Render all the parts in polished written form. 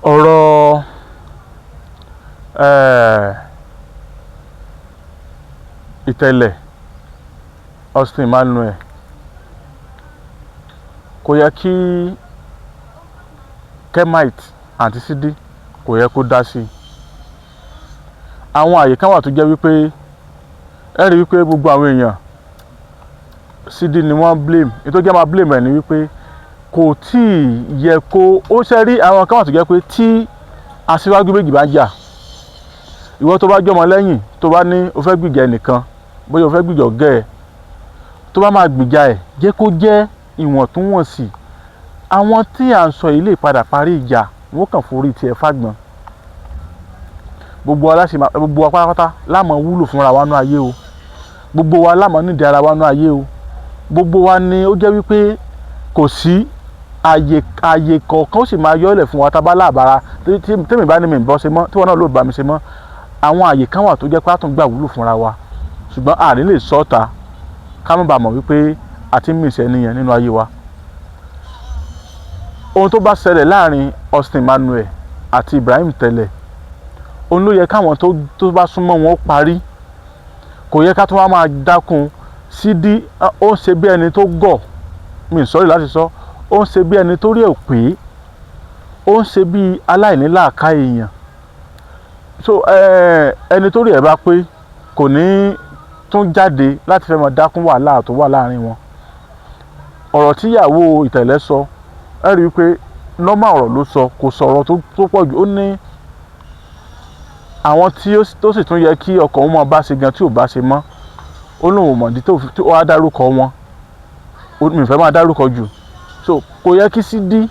Ọ̀rọ̀ Ìtẹ̀lẹ̀ Austin Emmanuel, kò yẹ kí Kemite àti Sidi, kò yẹ kó dá sí i. Àwọn àyè kan wà tó jẹ́ wípé ẹ rí wípé gbogbo àwọn èèyàn, Sidi ni wọ́n blame. Ètò jẹ́ máa blame ẹ̀ ní wípé kò tí ì yẹ kó ó ṣe rí. Àwọn kan wà tó jẹ́ pé tí aṣíwájú méjì bá ń jà, ìwọ tó bá jọmọ lẹ́yìn, tó bá ní o fẹ́ gbìjà ẹnìkan, bóyá o fẹ́ gbìjà ọ̀gá ẹ̀, tó bá máa gbìjà ẹ̀, jẹ́ kó jẹ́ ìwọ̀ntúnwọ̀nsì. Àwọn tí à ń sọ yìí lè padà parí ìjà, wọn kàn forí tiẹ̀ fágbọn. Gbogbo wa láti máa, gbogbo wa pátápátá láàmú wúlò fúnra wa nú ayé o. Gbogbo wa láàmú nídìí ara wa nú ayé o. Gbogbo wa ni ó jẹ́ wípé kò sí àyè, àyè kọ̀ọ̀kan ó sì máa yọ́lẹ̀ fún wa tá a bá láàbára. Tèmi bá ní mi bọ́ ṣe mọ́, tí wọn náà ló bá mi ṣe mọ́, àwọn àyè kan wà tó jẹ́ pé a tún gbà wúlò fúnra wa, ṣùgbọ́n àní lè sọ́ta ká má bàa mọ̀ wípé a ti ń mìsẹ́ nìyẹn nínú ayé wa. Ohun tó bá ṣẹlẹ̀ láàrin Austin Emmanuel àti Ibrahim Tẹ̀lẹ̀, òun ló yẹ káwọn tó bá súnmọ́ wọn ó parí. Kò yẹ ká tó wá máa dákun. Sídí, ó ń ṣe bí ẹni tó gọ̀, mi sọ́rí láti sọ, ó ń ṣe bí ẹni tó rí ẹ̀ pé ó ń ṣe bí aláìnílàáká èèyàn. So ẹni tó rí ẹ̀ bá pé, kò ní tún jáde láti fẹ́ máa dákún wàhálà tó wà láàrin wọn. Ọ̀rọ̀ tíyàwó Ìtẹ̀lẹ̀ sọ, ẹ rí i pé normal ọ̀rọ̀ ló sọ, kò sọ̀rọ̀ tó pọ̀ jù. Ó ní àwọn tí tó sì tún yẹ kí ọkọ wọn máa bá ṣe gan tí ò bá ṣe mọ́. Ó lóun ò mọ̀dí tó wá dárúkọ wọn, mi fẹ́ máa dárúkọ jù. So kò yẹ kí Sídí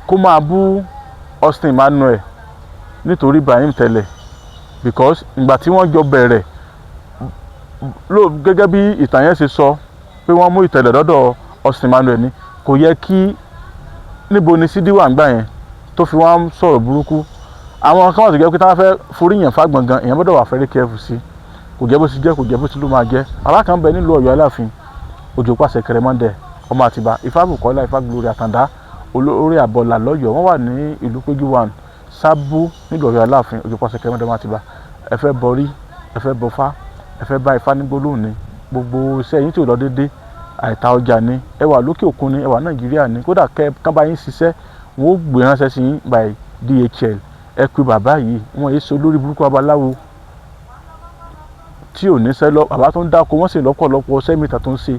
kó máa bú Austin Emmanuel nítorí Ibrahim Tẹ̀lẹ̀, because ìgbà tí wọ́n jọ bẹ̀rẹ̀ ló, gẹ́gẹ́ bí ìtàn yẹn ṣe sọ pé wọ́n mú Ìtẹ̀lẹ̀ lọ́dọ̀ Austin Emmanuel ni, kò yẹ kí, níbo ni Sídí wà ńgbà yẹn tó fi wọ́n sọ̀rọ̀ burúkú? Àwọn kan wà tó jẹ́ pé táwọn fẹ́ forí yàn fágbọ̀n gan, èèyàn gbọ́dọ̀ wà very careful sí. Kò jẹ́ bó ti jẹ́, kò jẹ́ bó ti ló máa jẹ́. Bàbá kan bẹ nílùú Ọ̀yọ́ Aláàfin, Òjò Pàṣẹ Kẹrẹmọdẹ, ọmọ Àtìbà, Ifábùkọ́lá, Ifá Glory, Àtàndá olórí àbọ̀là lọ́yọ̀ọ́. Wọ́n wà ní ìlú Péjú One, Sábú, nílùú Ọ̀yọ́ Aláàfin. Òjò Pàṣẹ Kẹrẹmọdẹ, ọmọ Àtìbà. Ẹ fẹ́ bọrí, ẹ fẹ́ bọfá, ẹ fẹ́ bá Ifá ní gbólóhùn ni, gbogbo iṣẹ́ yín tí ò lọ déédé, àìta ọjà ni, ẹ wà lókè òkun ni, ẹ wà Nàìjíríà ni, kódà kẹ kán bá yín ṣiṣẹ́, wọn ó gbé ránṣẹ́ sí yín by DHL. Ẹ pe bàbá yìí. Wọn yìí ṣe olórí burúkú babaláwo tí ò ní sẹ́ lọ. Bàbá tó ń dáko, wọ́n sì lọ́pọ̀lọpọ̀ sẹ́mìtà tó ń ṣe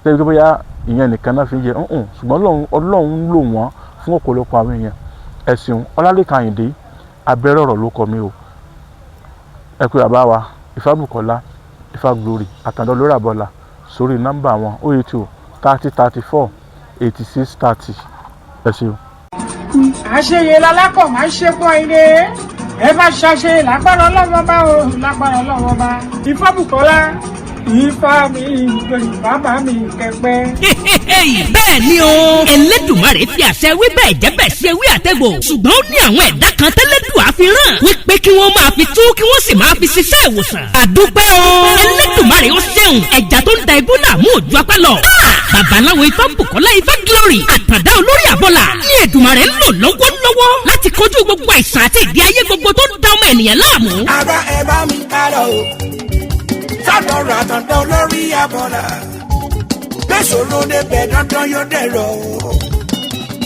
tẹ́lẹ̀ pé bóyá ìyẹn nìkan náà fi ń jẹ ọ̀hún, ṣùgbọ́n Ọlọ́run ń lò wọ́n fún ọ̀pọ̀lọpọ̀ àwọn èèyàn. Ẹ̀sìn Ọlálẹ́kan Àyìndé abẹ́rẹ́ ọ̀rọ̀ ló kọ mí o. Ẹ pé bàbá wa Ifábùkọ́lá, Ifá Glory, Àtàndá lórí àbọ̀là sórí nọ́mbà wọn, 080 30 34 86 30. Ẹ ṣeun. Àṣeyẹ lálákọ̀ máa ń ṣe fún ilé ẹ bá ṣàṣe lágbára Ọlọ́wọ́ bá o, lágbára Ọlọ́wọ́ bá. Ifábùkọ́lá, Ifá mi, bàbá mi kẹpẹ. Bẹ́ẹ̀ ni o, Ẹlẹ́dùmarè fi àṣẹ wí bẹ́ẹ̀ jẹ́ bẹ́ẹ̀ ṣe wí àtẹ̀gbò, ṣùgbọ́n ó ní àwọn ẹ̀dá kan tẹ́lẹ̀dùn àfihàn wípé kí wọ́n máa fi tú, kí wọ́n sì máa fi ṣiṣẹ́ ìwòsàn. Àdúpẹ́ o, Ẹlẹ́dùmarè ó ṣeun. Ẹja tó ń da ibú làmú òjò apá lọ. Babaláwo Ifábùkọ́lá, Ifá Glory, Àtàndá olórí àbọ̀là ní Èdùmarè ń lò lọ́wọ́lọ́wọ́ láti kojú gbogbo àìsàn àti ìdí ayé gbogbo tó ń da ọmọ ènìyàn láàmú. Ara ẹ bá mi ká lọ o, sọ́dọ̀ Àtàndá olórí abọ́là. Gbèsòrò débẹ̀, dandan yóò dẹ̀rọ̀ o.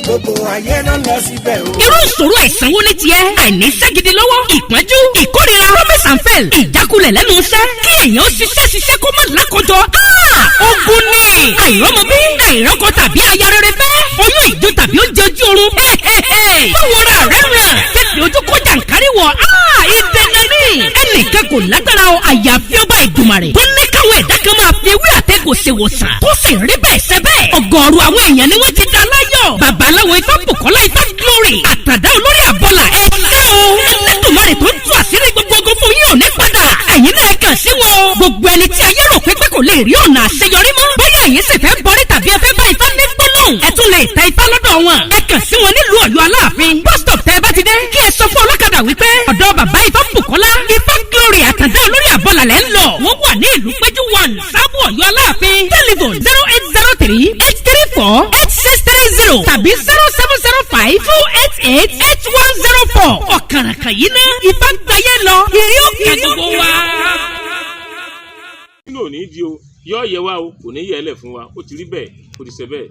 Gbogbo ayé ló ń lọ síbẹ̀ o. Irú ìṣòro àìsàn wo ní tiẹ̀? Àìníṣẹ́ gidi lọ́wọ́, ìpọ́njú, ìkórira, promise and fail, ìjákulẹ̀ lẹ́nu iṣẹ́, kí èèyàn ṣiṣẹ́ ṣiṣẹ́ kó má lákọjọ. Ogun ni àìrọ́mọbí, àìrọ́kọ tàbí aya rere fẹ́, oyún ìjó tàbí oúnjẹ ojú oorun. Báwo ra rẹ̀ ràn fífi ojú kó jàǹkárí wọ̀? Ìdènà ní ẹnìkan kò lágbára o, àyàfi ọba Ìdùmarè tó ní káwọn ẹ̀dá kan máa fi ewé àtẹ̀gò ṣèwòsàn, tó sì rí bẹ́ẹ̀ ṣe bẹ́ẹ̀. Ọ̀gọ̀ọ̀rọ̀ àwọn èèyàn ni wọ́n ti dá láyọ̀. Babaláwo Ifábùkọ́lá, Ifá Glory, Àtàdá olórí àbọ̀là, ẹ ṣé o. Ẹlẹ́dùmarè tó ń tú àṣírí gbogbo ogun fún yín ò ní padà. Ẹ̀yin náà kàn sí wọn o. Gbogbo ẹni tí ayé rò pé kò lè rí ọ̀nà àṣeyọrí mọ́, bóyá ẹ̀yin sì fẹ́ bọ́rí tàbí ẹ fẹ́ bá Ifá ní gbólóhùn, ẹ tún lè tẹ Ifá lọ́dọ̀ wọn. Ẹ kàn sí wọn nílùú Ọ̀yọ́ Aláàfin. Bus stop tẹ́ ẹ bá ti dé, kí ẹ sọ fún ọlọ́kadà wípé ọ̀dọ̀ bàbá Ifábùkọ́lá, Ifá Glory, Àtàndá olórí àbọ̀là lẹ́ ń lọ. Wọ́n wà ní ìlú Péjú One, Sábò, Ọ̀yọ́ Aláàfin. Telephone 080 three 834-8630 tàbí 07052888104. Ọ̀kàràkàn yìí ná ìbá gbayé lọ, ìrí òkè gbogbo wa. Nínú òní di o, yọ yẹ wa o, kò ní yẹ ẹ lẹ fún wa. Ó ti rí bẹ́ẹ̀, ó ti ṣe bẹ́ẹ̀.